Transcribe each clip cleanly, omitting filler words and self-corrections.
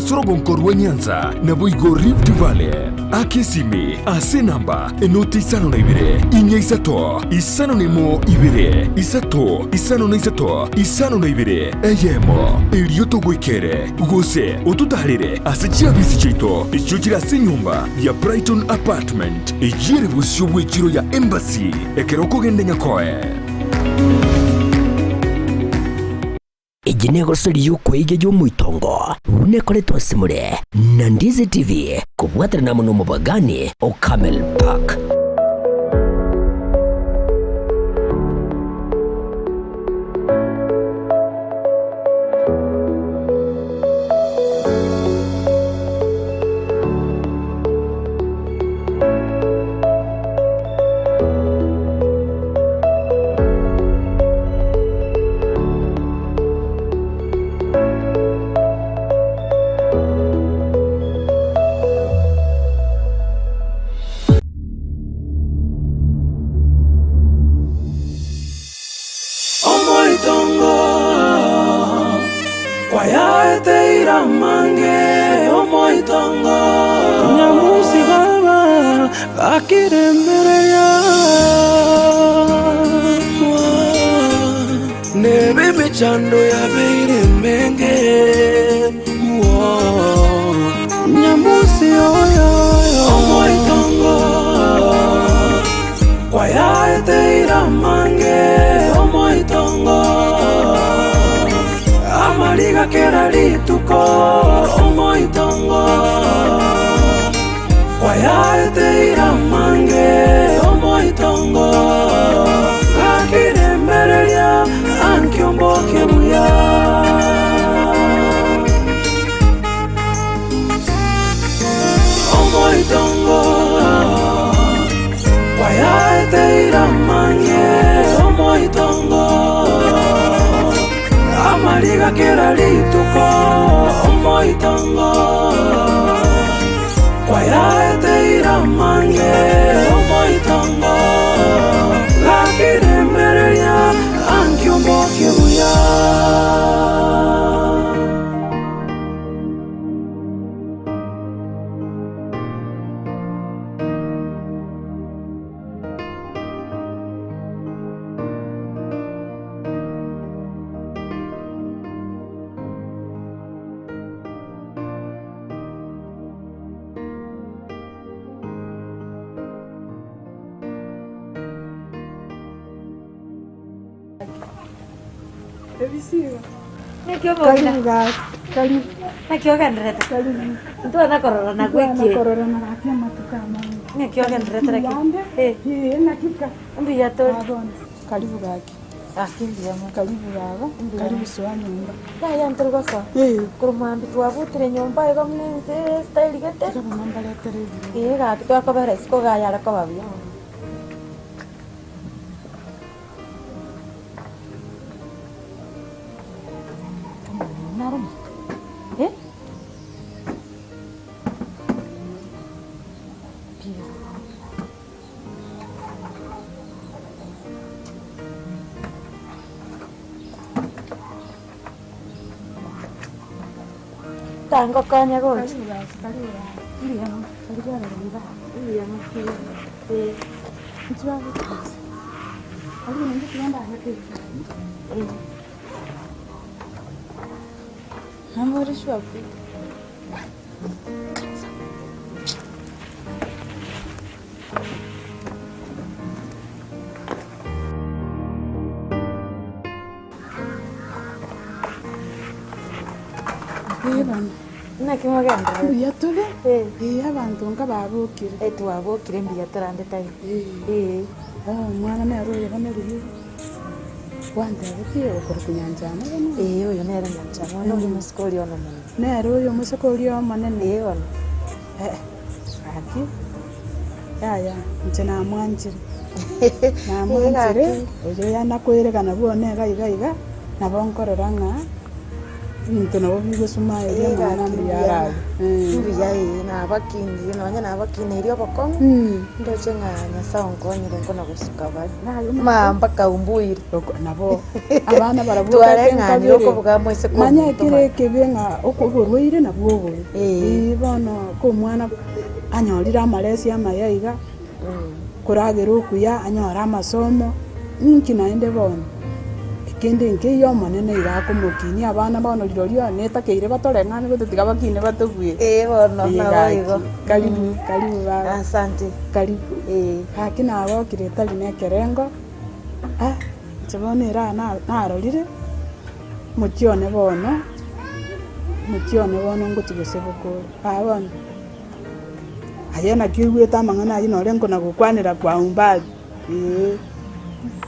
ase orogonko rwa Nyanza, naboigo Rift Valley. Aka esimi ase enamba enoti 52 inya isato 51 2 3 53 52 eyemo, erio togoikere gose ototaarere ase chiabisi chiaito echio chire ase enyomba ya Brighton Apartment eyio ere bosio bw'echiro ya Embassy ekero okogenda Nyakoe. Eye negosori y'okweiga y'omoitongo buna ekoretwe ase more na Ndizi TV kobwaterana amo nomobagani o Camel Park. Omoitongo kwayaeteire amange, omoitongo. Nyamusi baba gakiremereria. Nebe emechando yabeire emenge. Nyamusi oyo omoitongo kwayaeteire amange omoitongo amariga kera rituko omoitongo kwayaeteire amange omoitongo gakiremereria ankiombokie buya. Omoitongo kwayaeteire amange omoitongo amariga kera rituko omoitongo kwayaeteire amange omoitongo gakiremereria ankiombokie buya. Naki omong'ina? Naki ogendererete? Ntwana kororana gweki? Naki ogendererete lakini? Eh. Mbuya tore. Karibu gaki. Gaki mbuya mono. Karibu baba. Mbuya. Karibu soa nyomba. Yaya ntori gosoa. Eh. Korwa mambia twabutire nyomba iga buna ense style gete. Tiga bono mbaretere ebirwa. Ee gaki twakobera isiko iga yare koba buya mono. Eh? Tangokonya gocha. Karibu gaki, karibu baba. Mbuya mono. Karibu aroro iga. Mbuya mono. Eh. Inchuo abeke inse. Karibu naende tiga ndabeke ebichanga. Eh. Nambore sure pi. Ee bono. Naki mogendererete? Mbuya tore, Eh. ee abanto nka babokire. Eh, twabokire mbuya torande tari. Ee. Ee. Oh, omwana nere oyo bono riria gwantebetie okorokwa Nyanchama bono? Ee, oyo nere Nyanchama, one oria omosike oria one omonene. Nere oyo omosike oria omonene? Ee bono. Eh, gaki, yaya inche namwanchire, namwanchire, oyo yana koerekana bwone iga iga iga, nabo nkorora ng'a. Ebinto nabo bigosuma erio Ee amang'ana gaki mbuya mbuya arabe. Mbuya ee nabakinire nonye nabakineiri obokong'u, ndoche ng'a Nyasae onkonyire nkona gosuka bare. Maa mpaka umbuire. Oko nabo abana barabwo Twareng'anire okobuga moise Manya kominto ekere maya. ekebe ng'a oko oborwaire nabwo obobe. Ee. Ee bono ko omwana anyorire amaresi amaya iga, koragera okuya, anyore amasomo, ninki naende bono? Ekende nkeiyo Omonene iga akomokinia abana bono rirorio netakeire batoreng'ane gose tiga bakine batobue. Ee bono, Ee nabo gaki, igo. karibu karibu baba, Asante. karibu. Ee. Gaki nagokire etari na ekerengo, ah inche bono ere aa na- narorire, mochie one bono, mochie one bono ngochia goseboka ore, aa bono. Aye naki oigwete amang'ana ayio nore nkona-gokwanera kwa umbali, ee,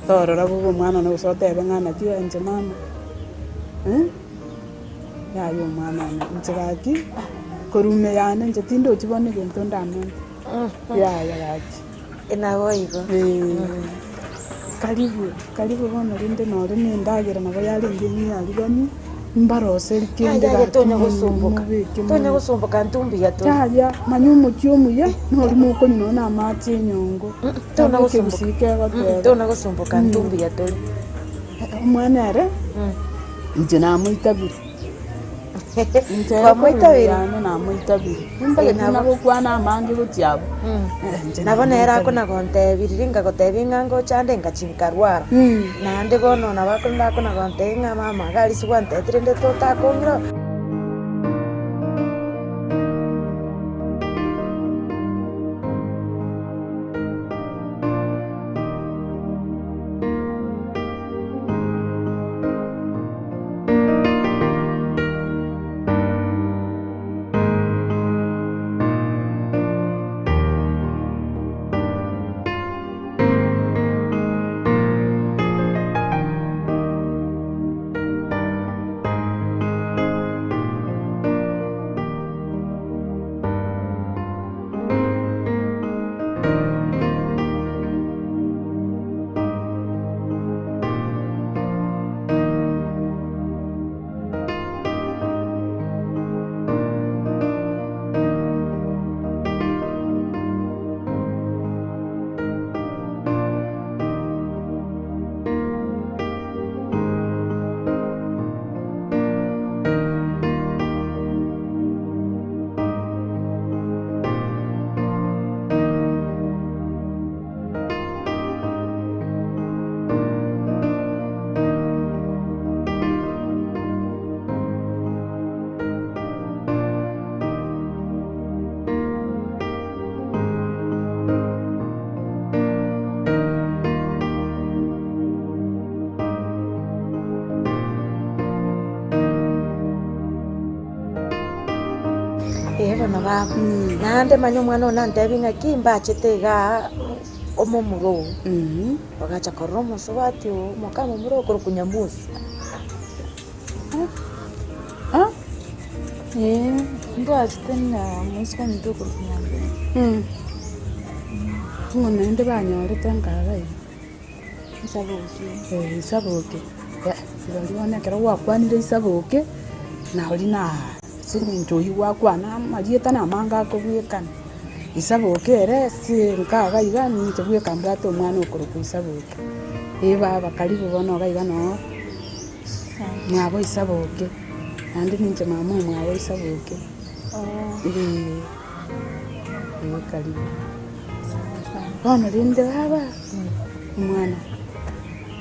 torora bobe omwana one gose otebe ng'a naki inche mama yaya omwana one, inche gaki korwa ime yane inche tindochi bono egento ndamente, yaya gaki. Naboigo. Ee, karibu karibu bono rende nore na endagera nabo yarenge ng'iariganie. Mbaroseri kende Yaya gaki tonya gosumboka, mobeke tonya moyo. gosumboka intwe mbuya tore. Yaya, manya omochie omuya, nori mokonywa nonya na amache enyongo. Tona Nabo gosumboka. ekegusii kegoteba. Tona gosumboka intwe mbuya tore. Omwana ere, inche namoitabire. Inche ere Kwamoitabire? korwa yane namoitabire. Nimbagete Nabo. nagokwana amange gochia abwo. Inche Nabo nere namoitabire. akona gontebia riria ngagotebia ng'a ngocha nde ngachia nkarwara. Naende bono nabo akorende akona gontebia ng'a mama iga aria gwantebetie rende totakong'ira. Ee bono baba, naende manya omwana one nantebie ng'aki mbachete igaa omomura oo, bagacha korora omosubati oo omoka momura okorokwa Nyamusi. Ee, ntwachete na omosike ominto okorokwa Nyambera. Bono naende banyorete nkaga iga. Isaboke. Eh, isaboke, rirorio bono ekero gwakwanire isaboke, naoria na ase eng'encho oywo gwakwana amarieta na amange akobwekana. Isaboke ere ase nkaga iga ninche bweka mbwate omwana okorokwa isaboke. Eh baba karibu bono iga iga noo. Mwabo isaboke, naende ninche mama omwabo isaboke, ee, ee karibu. Bono rende baba, omwana,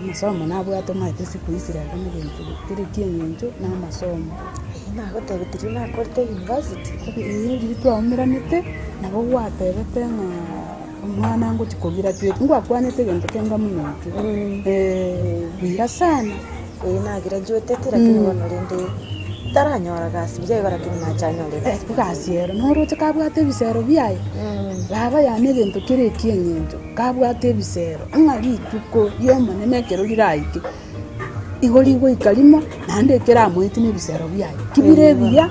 amasomo nabwate omanyete siku hizi rero na egento kere kia eng'encho na amasomo. Nagotebetie riria nakorete university. Ee riria twaumeranete, nabo gwatebete ng'a Omwana ngochia kograduate, ngwakwanete egento kenga buna ekio, buya sana. Ee nagraduatete lakini bono rende ntaranyora gasi buya igo lakini nachanyora egasi. Egasi ero noroche kabwate ebisero biaye, baba yaani egento kere ekieng'encho, kabwate ebisero, ng'a rituko ri'omonene ekero riraike, igo rigoika rimo, naende ekeramoetie na ebisero biaye, ki bire ebiya,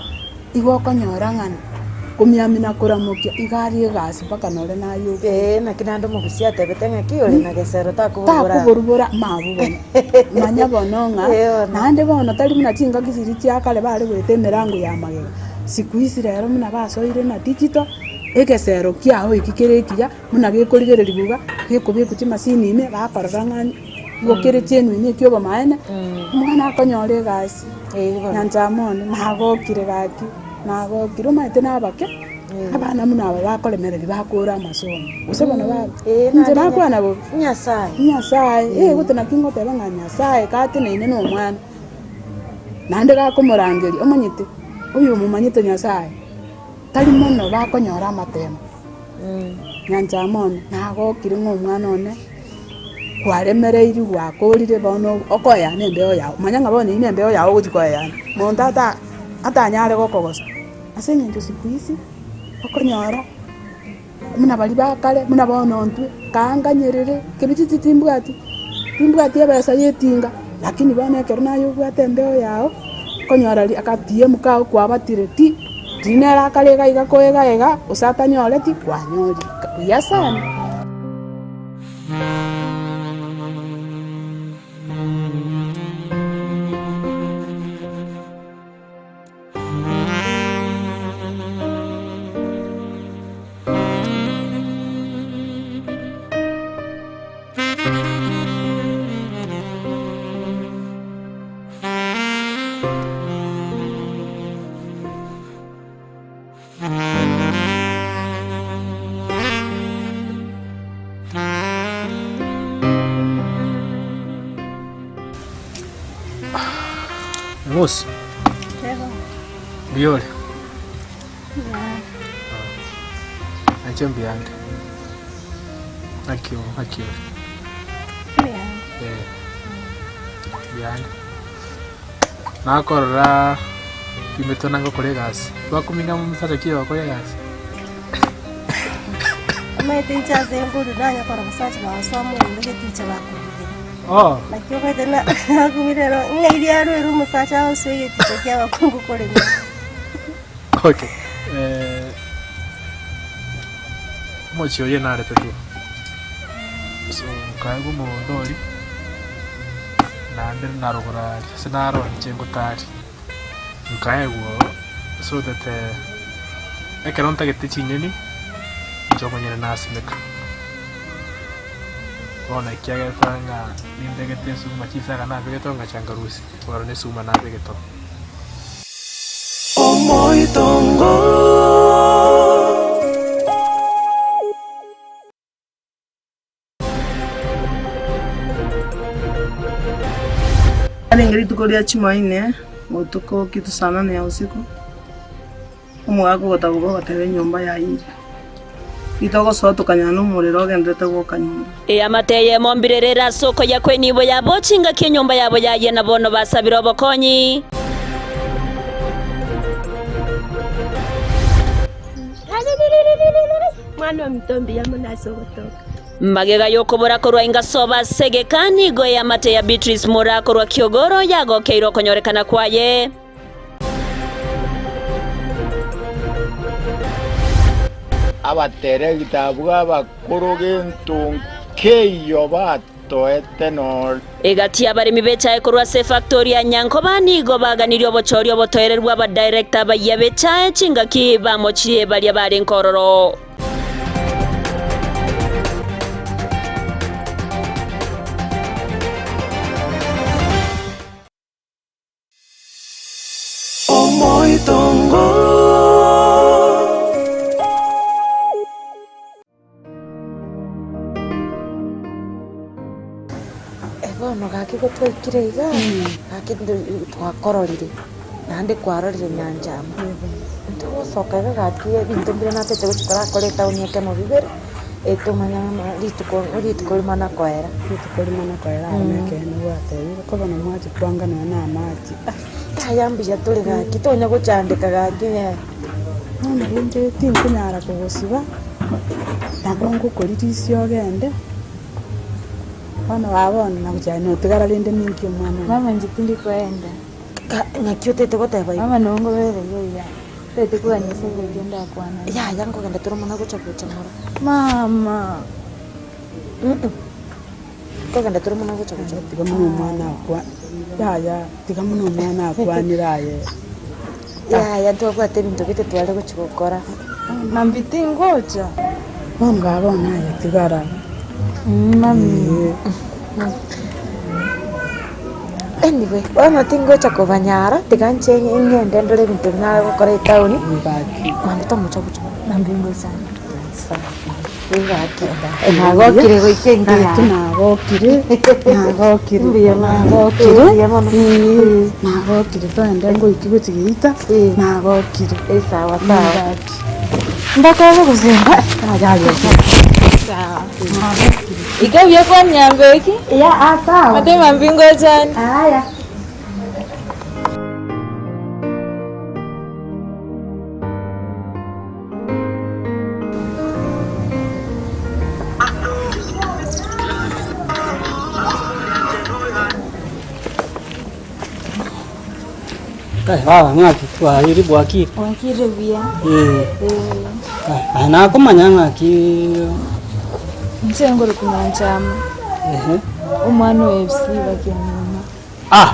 igo okonyora ng'a. Komiamina koramokia iga aria egasi mpaka nore naye okure. Ee, naki naende omogusia atebete ng'aki ore na gesero takoborubora. Takoborubora mabwo bono. Manya bono ng'a Ee bono. naende bono tari buna chingaki chiria chia kare bare goeta emerango ya magega. Siku hizi rero buna basoire na digital, egesero kiago eki kere ekiya, buna gekorigererigwa iga, gekobekwa chimasini ime, bakorora ng'a nigo kere genuine ekiobomaene, omwana akonyora egasi. Ee bono. Nyanchama one, nagokire gaki. Nagokire omanyete nabake, abana buna aba bakoremereria bakore amasomo, gose bono ba Eh, inche naende nakwana bobe? Nyasaye. Nyasaye, eh gose naki ngoteba ng'a Nyasaye gateneine na omwana, naende gakomorangeria omanyete, oyo omomanyete Nyasaye, tari mono bakonyora amatemo. Nyanchama one, nagokire ng'a omwana one. Kwaremereirie gwakorire bono okoeyana embeo yao, manya ng'a bono eyio nembeo yao ogochia koeyana, monto ata atanyare gokogosa. Ase eng'encho siku hizi, okonyora buna baria ba kare, buna bono intwe, kaanganyerere, kebijiji timbwati, timbwati ebesa ya etinga, lakini bono ekero naye obwate embeo yao, okonyora ri aka ATM kago kwabatire ti, riria nere akare iga iga koega iga, gose atanyoreti, kwanyorire, buya sana. Nyamosi, mbuya ore? Nainche mbuya nde. Naki naki ore? Eh, mbuya nde. Nakorora Timete na ngokora egasi, bakominga omosacha ki ogokora egasi? Omanyete inche ase nkorwa nanya korora omosacha bagosoa mogondo egeticha bakorugera. Oh. Naki omanyete na nakumire ero ng'a eria arwere omosacha agosoa egeticha kia abakungu korema. Okay. Eh, omochie oria naretetwe. So nkaegwa omogondo oria, naende narogora aria, ase naro inche ngotari. Nkaegwa oo, so that ekero ntagete chinyeni, inche omonyene nasimeka. Bono ekiagera ng'a nimbegete esuguma chinsaga nabegete oo ngacha nkarusia, bono na esuguma nabegete oo. Omoitongo. Arenge rituko ria Chumaine, botuko kitu saa nane ya usiku, omogaka ogotaboka ogateba enyomba yayiire. Ritogosoa tokanyora nomorero ogenderete gwoka nyomba. Eamate eyemo mbirere ere ase okoyia kw'enibo yabo, chingaki enyomba yabo yayia na bono basabire obokonyi. Mwana ominto mbuya mono ase ogotoka. Magega y'okobora korwa ingasoba ase egeka, nigo eamate ya Beatrice Mura korwa Kiogoro yagokeire okonyorekana kwaye. Abateregita abwo abakoro gento nkeiyo batoete nore. Egati y'abaremi b'echae korwa ase efactori ya Nyankoba nigo baganirie obochori obotoereru bw'abadirector abayia b'echae chingaki bamochirie baria barenge ororo. Omoitongo. Eh, bono gaki gotwaikire iga, gaki twakororire, naende kwarorire nyanchama. Ntogosoka iga gaki ebinto mbire natete gochi korakora etown ekemo bibere, etomanya ng'a rituko rituko rimana koera. Rituko rimana koera aro nekeene gwatebire, ko bono mwachia kwanga nonya na amache ah. Yaya mbuya tore gaki, tonya gochandeka gaki eh. Bono rende tinkonyara kogosiba, nabo ngokorisia ogende, bono baba bono nagochia notigara rende ninki omwana one. Mama inche tindi koenda. Ng'aki otete goteba igo? Mama nongobereria iga. Tete kogania ase oboke ndakwana. Yaya nkogenda tore omwana gocha gocha ng'ora. Mama. Nkogenda tore omwana gocha gocha. Tiga mono omwana akwa yaya tiga mono omwana akwanire aye. Yaya ntwabwate ebinto gete tware gochi gokora. Mambia tingocha. Bono baba one aye tigara. Mami. Anyway, bono tingocha kobanyara, tiga inche ng'ende ndore ebinto buna nare gokora etaoni, mambia tomocha gocha bono. Mambia ngocha. Sawa. Nagokire goika enka Gaki yaye. nagokire, nagokire, Mbuya mono. nagokire, Mbuya mono. ee, nagokire twende ngoiki gochia geita, nagokire. Sawa sawa. Gaki. Mbakobe gose? Sawa. Ika buya kwa Nyambeki? Ya, ah, sawa. Mate mambia ngochande. Aya. Kai baba ng'aki twayire bwakire. Bwakire buya. Eh. Eh. Kai aye nakomanya ng'aki Inche ngoroku Nyanchama. Ehe. Omwana o FC Bakianyuma. Ah!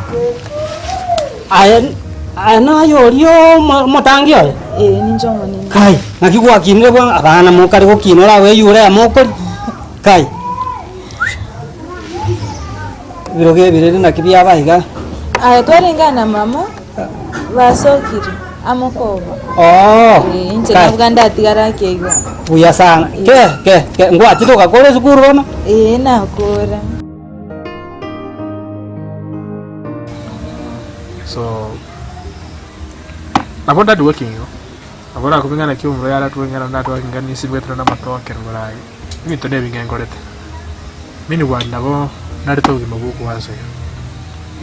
Aye aye naye oria omo omotangi oye? Ee, ninche omonene. Kai, naki gwakinire bwango abana mokare gokina orabeyure amo okori kai. Ebirogo ebi rende naki biaba iga? Aye twarenge na mama, basokire amo koba. Oo, Ee, inche kai. nabuga ndatigara ake iga. Buya sana. Ke ke ke ngwachete ogakora esukuru bono? Ee, nakora. So, nabo ndadua ekenyoro, nabo orakumia ng'a naki omorwaire aratue ng'a ndatware ng'a nisibwetwe na amatoke rogoro aye, ebinto na ebinge nkorete. Meanwhile nabo narete obogima bwa okoansa iga,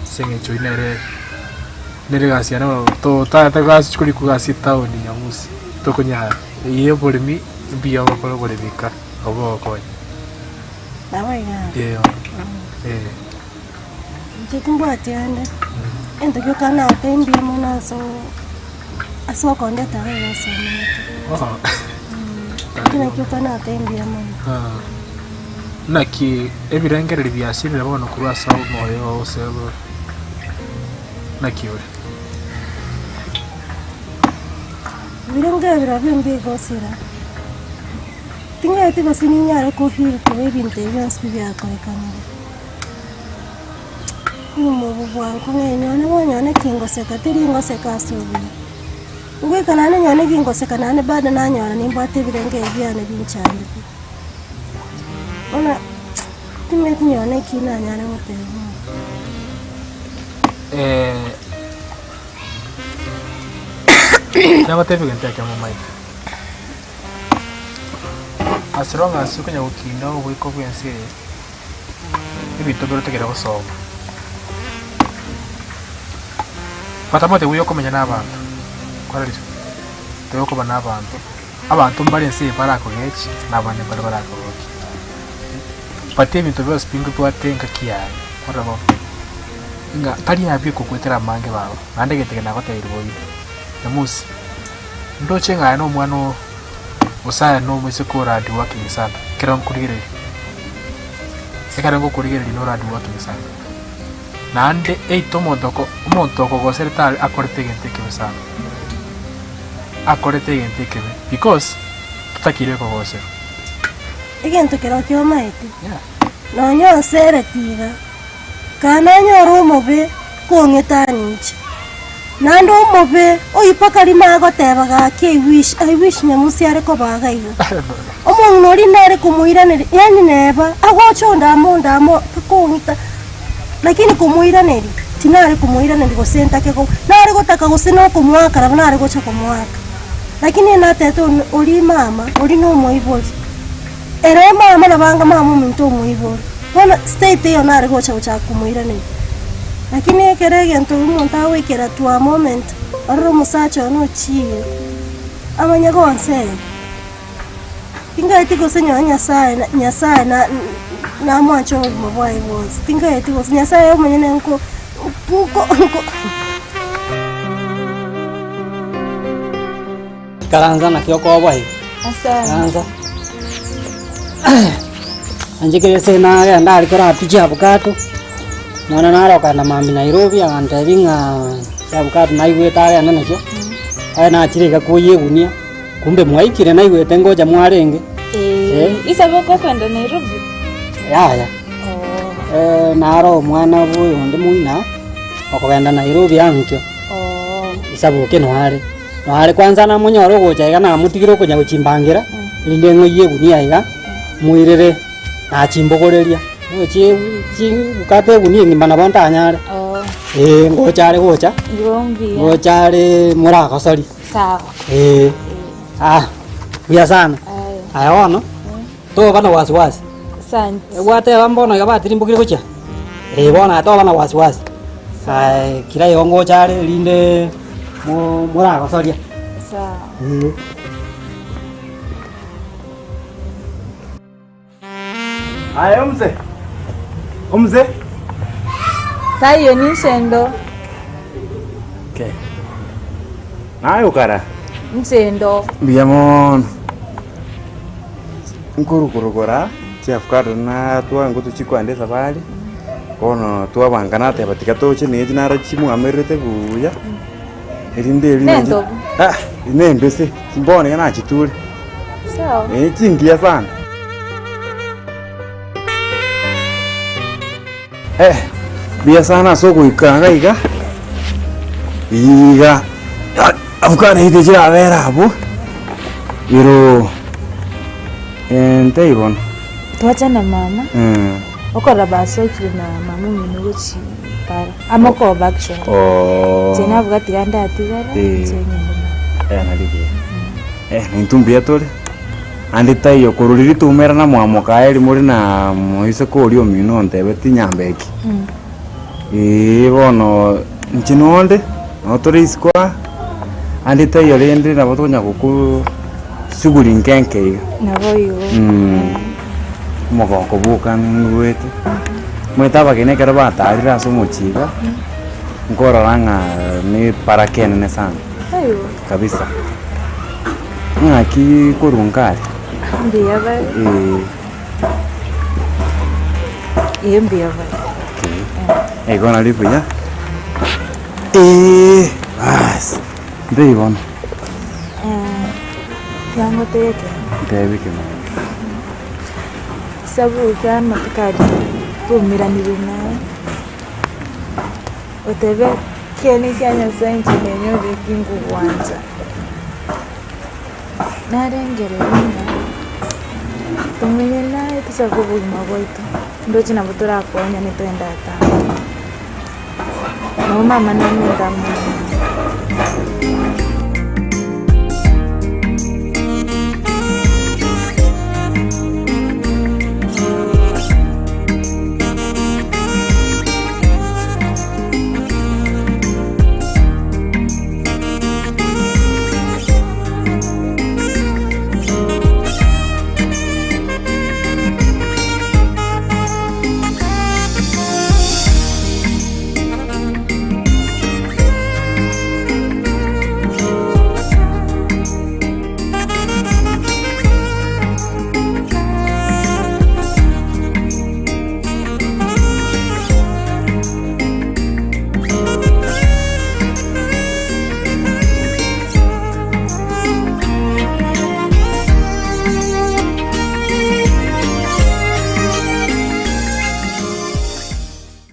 ase eng'encho eywo nere nere egasi yane bono totagete gasi chikorikwa gasi etown Nyamusi, tokonyara, eywo ya oboremi mbuya ogokora oboremi ka, nabo bogokonya. Nabo iga. Eh, eh. Inche timbwati ande, egento gioka nate mbuya mono ase ase okondeta iga iga ase omanyete. Ekio nakio gioka nate mbuya mono. Naki ebirengererio biasirire bono korwa ase omoyo oo gose naki ore? Ebirengererio birobio mbigosira. Ting'aeti gose ninyare koheal korwa ebinto ebi bionsi pi biakorekanire. Obomo obo bwango ng'a enyone bonyone kingoseka teri ngoseka ase obuya. Ngoika naende nyone gingoseka naende bado nanyora nimbwate ebirenge ebi biane binchandete. Bono ting'aeti nyone eki nanyare goteba bono. Nagotebia egento ekemo omanyete. As long as okonya gokinda oboiko bw'ense eye, ebinto mbire otagere gosoma. Batamanyete buya okomenya na abanto, kwarorire? Tobe okoba na abanto, abanto mbare ense eye barakogechi na abande mbare barakogokia. But ebinto bionsi pi mbibwate engaki yaye, kwarora bono? Ng'a tari abwo ekogoetera amange baba, naende egento eke nagotebirie boigo, Nyamusi. Ndoche ng'a aye nomwana oo, gose aye nomoiseke ore hard working sana, ekero nkorigereria, ekero ngokorigereria nore hard working sana. Naende eito omonto oko omonto okogoserete are akorete egento ekebe sana, akorete egento ekebe because totakeire kogoserwa. Egento kerokio omaete, nonya onsereti iga, Kaa nanyore omobe kong'etania inche, naende omobe oyio mpaka rimo agoteba gaki I wish, I wish Nyamusi are koba iga iga. Omong'ina oria nare komoiraneria yaani neba agocha ondame ondame mpaka ong'ita, lakini komoiraneria tinare komoiraneria gose ntake go nare gotaka gose na okomoaka nabo nare gocha komoaka. Lakini natebete oria mama, oria na omoibori. Ere mama nabo anga mama ominto omoibori. Bono state eyo nare gocha gochaka komoiraneria. Lakini ekero egento omonto agoikera to a moment, orore omosacha one ochiire, amanye gonsega, tingaeti gose nyowe Nyasaye na Nyasaye na namwanche obogima bwaye bwonsi, tingaeti gose Nyasaye omonyene nko nko nko. Ikaransa naki okoboa iga. Asante. Ikaransa. Inche kere ase nagenda aria korapia chiabukato, bono narokana mambia Nairobi agantebia ng'a chiabukato naigwete agende nachio, aye nachire iga koyia egunia, kumbe mwaikire naigwete ngocha mwarenge. Eh, isabe okoenda Nairobi? Yaya, naro omwana bwa oyonde moina, okogenda Nairobi ankio, isaboke noare. Noare kwansa namonyore ogocha iga namotigire okonya gochimbangira, erinde ng'oyie egunia iga, moirere nachimbogoreria. Nochi chibukate egunia engima nabo ntanyare. Eh, ngocha are gocha, Igo mbuya. ngocha are moragosoria. Sawa. Eh, ah, buya sana. Aya. Aye bono, toba na wasiwasi. Asante. Gwateba mbono iga batirimbokire gochia? Eh, bono aye toba na wasiwasi. Aye kira igo ngocha are erinde mo- moragosoria. Sawa. Eh. Aye omuse, omuse. Taiyo ninchendo. Okay. Naye okara? Nchendo. Mbuya mono. Nkorukorokora chiafukado natwara ngotochia chikoenda esafari, bono twabanga nateba tiga toche na echi naro chimwamererete buya, erinde eri nachi Nentobu. ah nembese, bono iga nachiture. Sawa. Eh, chingiya sana. Eh, mbuya sana ase ogoika iga iga, iga avocado yaito chirabere abwo, ero ntei bono. Twacha na mama, okorora basokire na mama omino gochia para, amokoba actually. Oh. Inche nabuga tiga ndatigara, Eh. inche ng'ende mama. Eh, nari buya. Eh, naintwe mbuya tore. Ande taiyo korwa riria toumera na mwamoka aye more na moiseke oria omino ontebeti nyambeki. Eeh bono inche nonde, nabo tore isiko aa, ande taiyo rende nabo tokonya gokuu shughuli nke nke iga. Naboigo. Omogoko bwoka ng'igwete, omanyete abageni ekero batarire ase omochie iga, nkorora ng'a ne ebaraka enene sana. Kabisa. Ng'aki korwa nkare? Mbuya bare. Eeh. Ee mbuya bare. Okay. Igo nari buya. Eeh baas, ntebie bono. Tiga ngotebie ekemo. Ntebie ekemo. Sabuki amatuko aria twaumeranire naye. Otebe, Ekieni kia Nyasae inche nenyorire tingogwancha. Narengereria ng'a tomenye naye tochake obogima bwaito, ndoche nabo torakonyane togende atambe. Nabo mama namente amo nainche.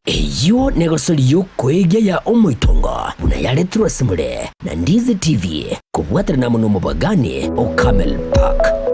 Eyio negosori y'okoegia ya omoitongo buna yaretirwe ase more na Ndizi TV kobwaterana amo nomobagani o Camel Park.